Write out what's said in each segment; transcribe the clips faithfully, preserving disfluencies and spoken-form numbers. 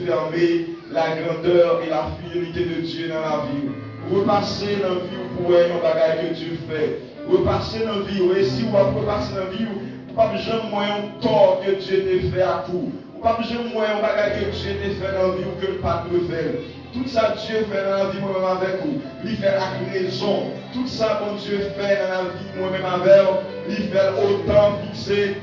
Observe la grandeur et la fidélité de Dieu dans la vie. Repase nan vi w pou wè yon bagay ke Dye fè. Repase nan vi w. E si w ap repase nan vi w, ou p ap janm wè yon tò ke Dye te fè ak ou. Ou p ap janm wè yon bagay ke Dye te fè nan vi w ke l pa t dwe fè l. Tout sa Dye fè nan lavi mwen menm avèk ou, li fè l ak rezon. Tout sa Bondye fè nan lavi mwen menm avè w, li fè l otan fikse,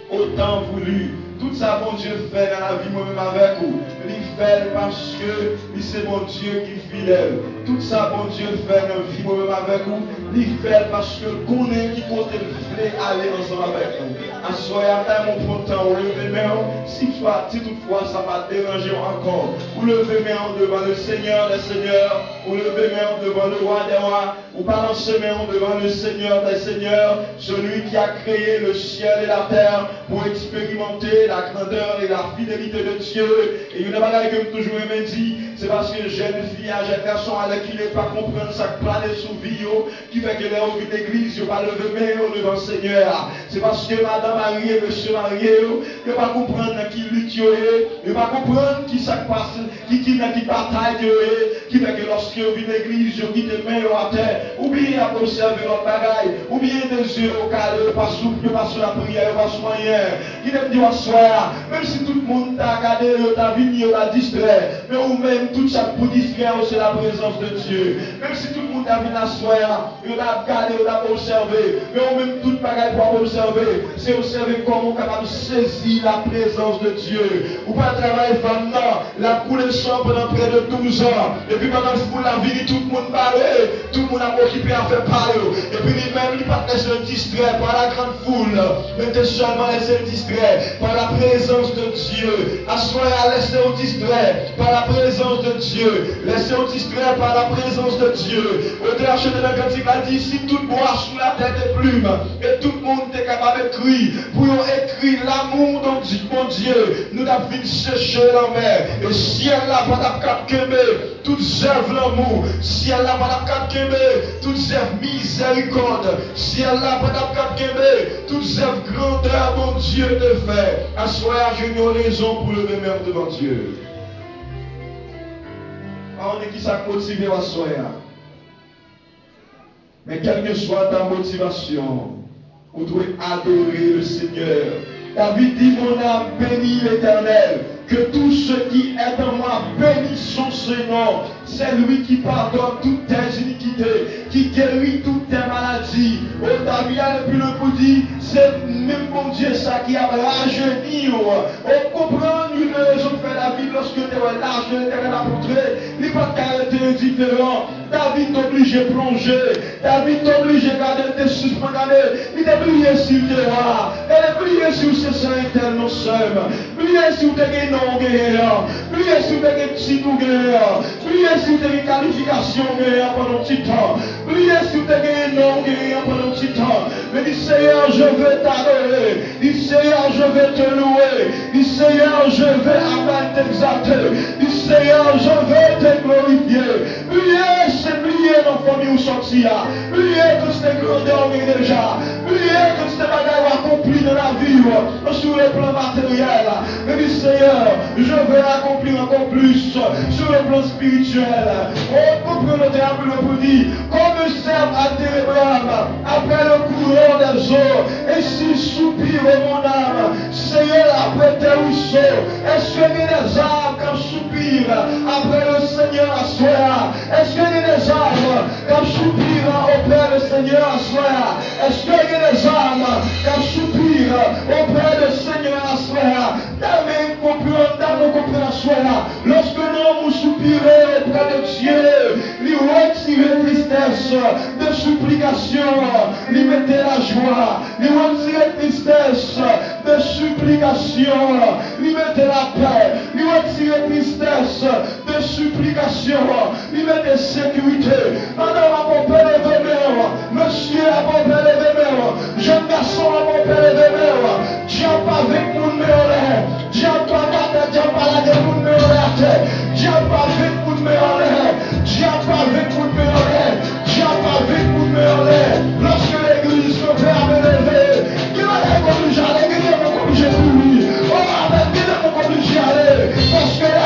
otan voulu. Tout sa Bondye fè nan lavi mwen menm avèk ou, li fè l paske li se Bondye ki fidèl. Tout sa Bondye fè nan vi mwen menm avèk ou, li fè l paske l konnen ki kote l vle ale ansanm avèk nou. Aswè a, m ta renmen w pran tan w leve men w, si fwa, si toutfwa sa pa deranje w ankò. Ou leve men w devan le Seigneur des Seigneurs, ou leve men w devan le Roi des Rois, ou balanse men w devan le Seigneur des Seigneurs, celui qui a créé le ciel et la terre, pour expérimenter la grandeur et la fidélité de Dieu. E youn nan bagay ke m toujou renmen di, se paske jèn fi a, jèn gason a, lè kilè pa konprann sa k plane sou vi yo, ki fè ke lè yo vin legliz, yo pa leve men yo devan Senyè a. Se paske madan marye, mesye marye yo, yo pa konprann nan ki lit yo ye, yo pa konprann ki sa k pase, ki, ki nan ki batay ke yo ye, ki fè ke lòske yo vin legliz, yo kite men yo atè, oubyen y ap obsève lòt bagay, oubyen de zye yo kale, yo pa sou, yo pa sou lapriyè, yo pa sou anyen. Kite m di w aswè a, menm si tout moun ta gade yo, yo ta vini, yo ta distrè, men ou menm, tout sa k pou distrè w, se laprezans de Dye. Menm si tout moun ta vin aswè a, yo t ap gade, yo t ap obsève. Men ou menm, tout bagay pou w ap obsève, se obsève kòman w kapab sezi laprezans de Dye. Ou pral travay fanm nan, l ap koule san pandan prè de douz an. Epi pandan foul la vini, tout moun bare, tout moun ap okipe afè pa yo. Epi li menm, li pa t lèse l distrè pa la grande foule, men te sèlman lèse l distrè pa laprezans de Dye. Aswè a, lèse w distrè pa laprezans de Dye. Lèse w distrè pa laprezans de Dye. Otè a chante nan kantik la di, si tout bwa sou latè te plim, e tout moun te kapab ekri, pou yo ekri lanmou de Bondye, nou t ap fin seche lanmè. E syèl la pa t ap kab kenbe tout zèv lanmou. Syèl la pa t ap kab kenbe tout zèv mizèrikòd. Syèl la pa t ap kab kenbe tout zèv grandè Bondye te fè. Aswè a, jwenn yon rezon pou leve men w devan Dye. Pa konnen ki sa k motive w aswè a. Men kèlkeswa ta motivasyon, ou dwe adore le Seigneur. David di, mon âme bénit l'Éternel, que tout ce qui est en moi bénisse son saint nom. C'est lui qui pardonne toutes tes iniquités, qui guérit toutes tes maladies. O, David ale pi lwen pou di, se menm Bondye sa ki ap rajeni w. O, konprann youn nan rezon k fè David, lòske l te wè laj de Letènèl ap antre, li pa t ka rete endiferan. David t oblije plonje. David t oblije gade, l te sispann gade. Li te bliye si l te wa. Gade, bliye si w se sè entèl non sè m. Bliye si w te gen non w genyen an. Bliye si w te gen tit ou genyen an. Bliye si w te gen kalifikasyon w genyen an pandan yon ti tan. Bliye si w te genyen non w genyen an pandan yon ti tan. Men di, Seyè, je veux t'adorer. Di, Seyè, je veux te louer. Di, Seyè, je veux, amen, t'exalter. Di, Seyè, je veux te glorifier. Bliye, se bliye nan fanmi w sòti a. Bliye kantite grandè w gen deja. Bliye kantite bagay w akonpli nan lavi w, sou le plan materyèl. Men di, Seyè, je veux accomplir encore plus sur le plan spirituel. O, konprann otè a pou di, comme un cerf a tes bras, après le courant des eaux, ainsi soupire mon âme. Seyè, apre tè wouso, èske gen de zam k ap soupire après le Seigneur aswè a? Èske gen de zam k ap soupire auprès le Seigneur aswè a? Èske gen de zam k ap soupire auprès le Seigneur aswè a? Dame konprann, dame konprann aswè a. Lòske nanm ou soupire auprès de Dieu, li retire tristès de siplikasyon, li mete lajwa. Li retire tristès de siplikasyon, li mete lapè. Li retire tristès de siplikasyon, li mete sekirite. Madanm ap ope, leve men w. Mesye ap ope, leve men w. Jèn gason ap ope, leve men w. Dyab pa venk moun men anlè. Dyab pa atè, dyab pa lage moun men anlè atè. Dyab pa venk moun men anlè. Dyab pa venk moun men anlè. Dyab pa venk moun men anlè. Lòske legliz kanpe ap eleve, gen bagay k oblije ale, gen devan k oblije kouri. O, avèk gen devan k oblije ale. Paske lè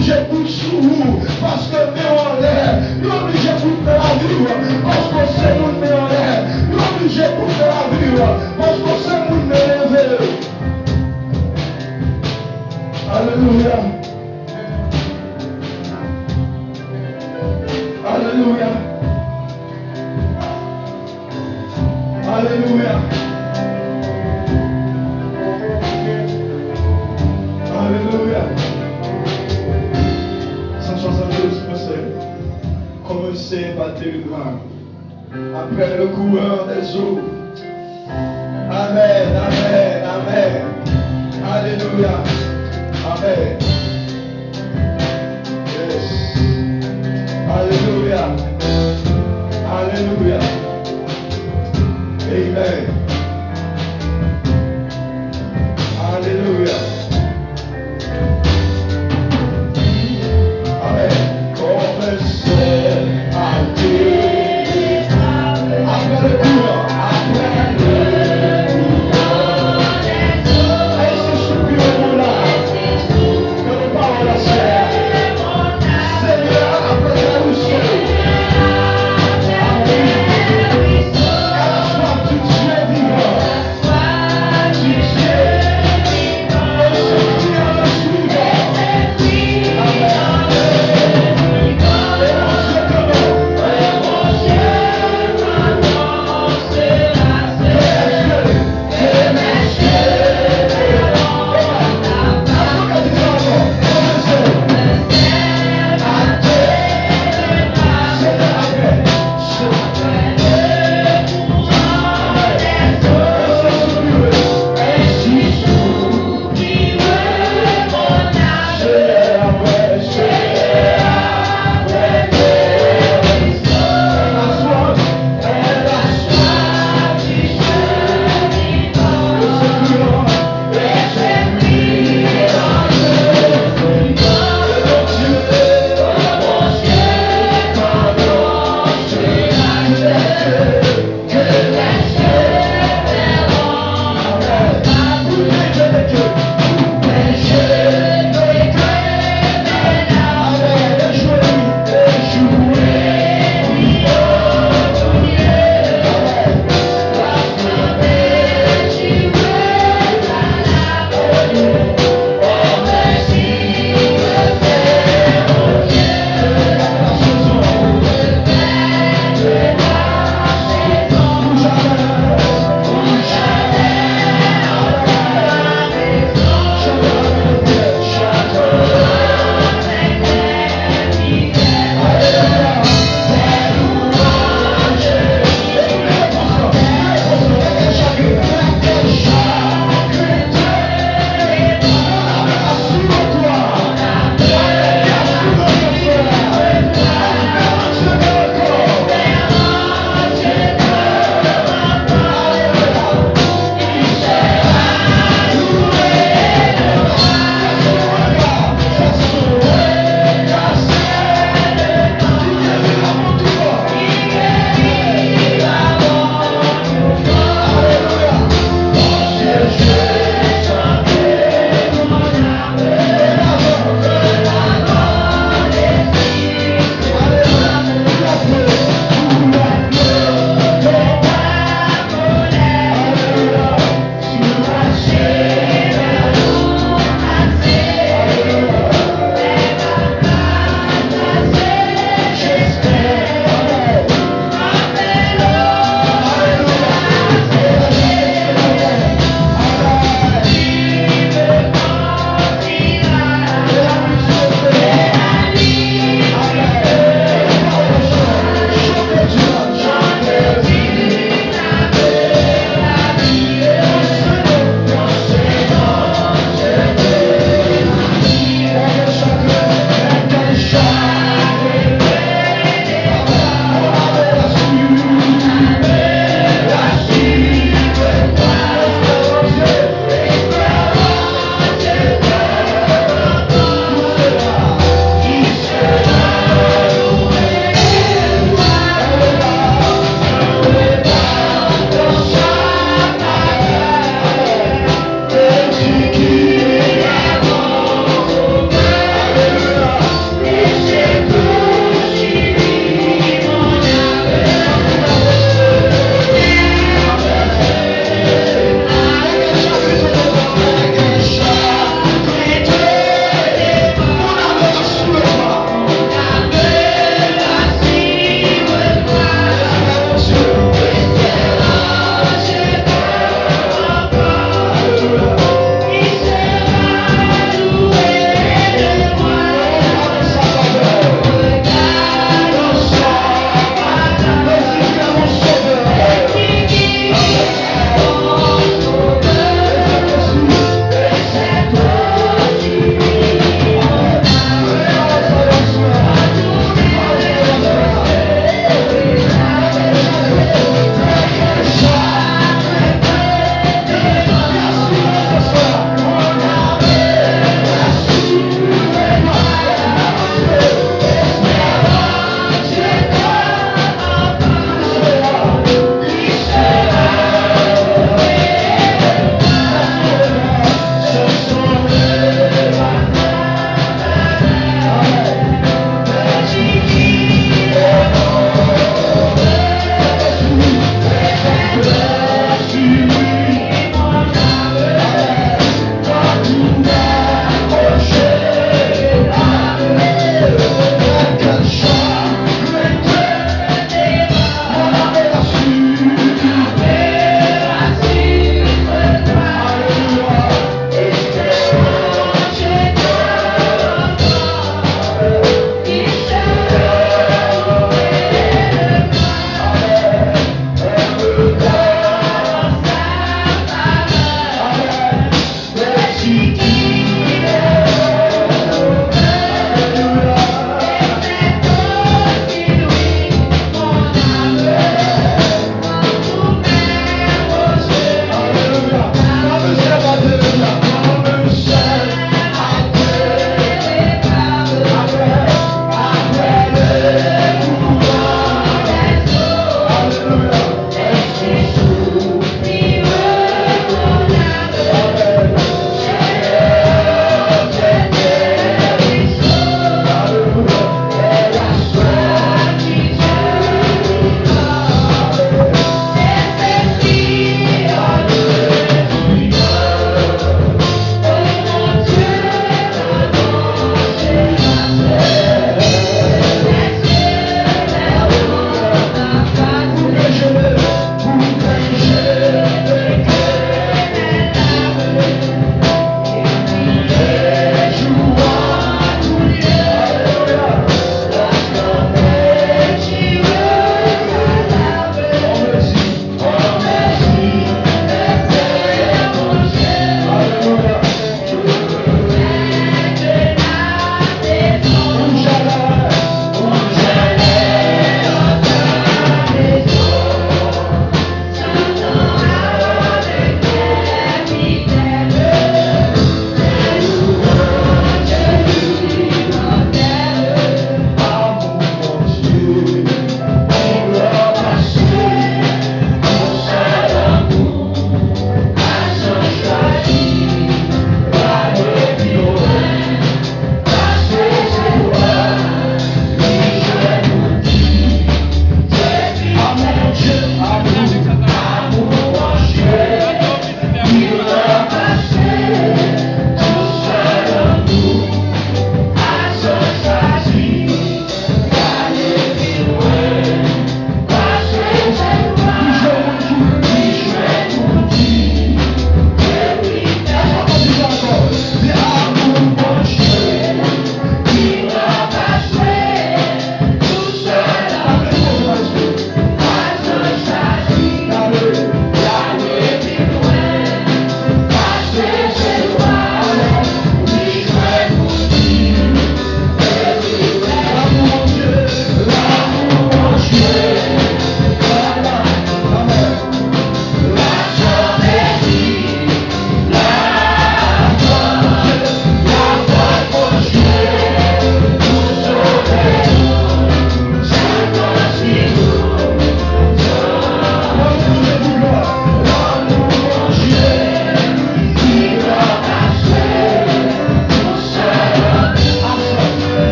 oblije bout sou ou, paske men w anlè, li oblije bout nan lavi w, paske w se moun men anlè, li oblije bout nan lavi w, paske w se moun men leve. Alelouya. Alelouya. Alelouya. Alelouya. Cent soixante-douze, mwen se. Comme un saint par tes rivages, après le courant des eaux. Amen, amen, amen. Alelouya. Amen. Yes. Alelouya. Alelouya. Amen. Alelouya. Amen. Comme un saint par tes rivages, après le courant, après le courant des eaux. Est-ce que je suis plus haut là?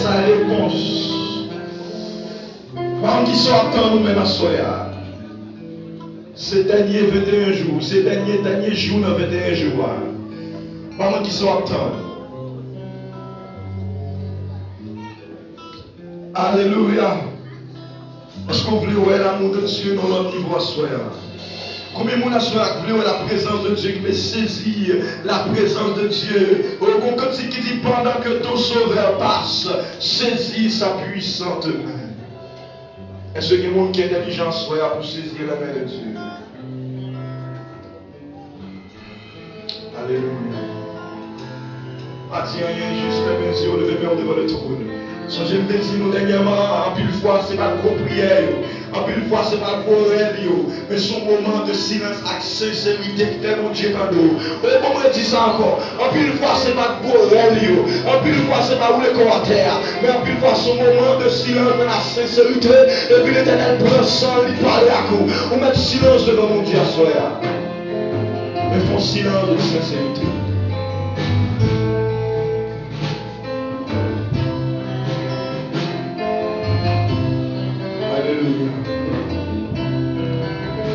Sa repons. Pa konn kisa w ap tann ou menm aswè a. Se dènye venteyen jou, se dènye, dènye jou nan venteyen jou a. Pa konn kisa w ap tann. Alelouya. Èske w vle wè l'amour de Dieu nan yon lòt nivo aswè a? Konbyen moun aswè a k vle wè la présence de Dieu, ki vle sezi la présence de Dieu? O, gon kantik ki di, pendant que ton sauveur passe, saisis sa puissante main. Èske gen moun ki entèlijan aswè a pou sezi la men de Dye? Alelouya. Pa di anyen, jis fèmen zye w, leve men w devan le tròn. Sonje m te di nou dènyèman, anpil fwa se pa gwo priyè yo, anpil fwa se pa gwo rèl yo, men se yon moman de silans ak senserite ki fè Bondye tande w. O, bon, mwen di sa ankò. Anpil fwa se pa gwo rèl yo, anpil fwa se pa woule kò w atè a, men anpil fwa se yon moman de silans nan la senserite, epi Letènèl pran san l, li pale ak ou. Ou mèt silans devan Bondye aswè a. Men fè yon silans de senserite. Alelouya.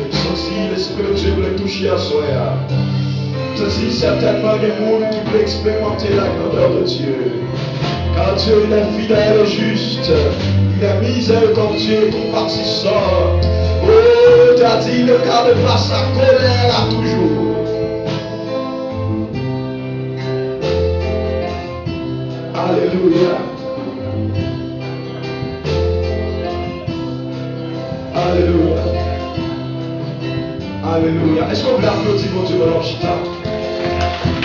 M santi Lespri de Dye vle touche aswè a. M santi sètènman gen moun ki vle eksperimante la grandeur de Dieu. Car Dieu, il est fidèle et juste. Il est miséricordieux et compatissant. Oh, il a dit, il ne garde pas sa colère à toujours. Alelouya. Alelouya. Alelouya. Èske w vle aplodi Bondye pandan w chita?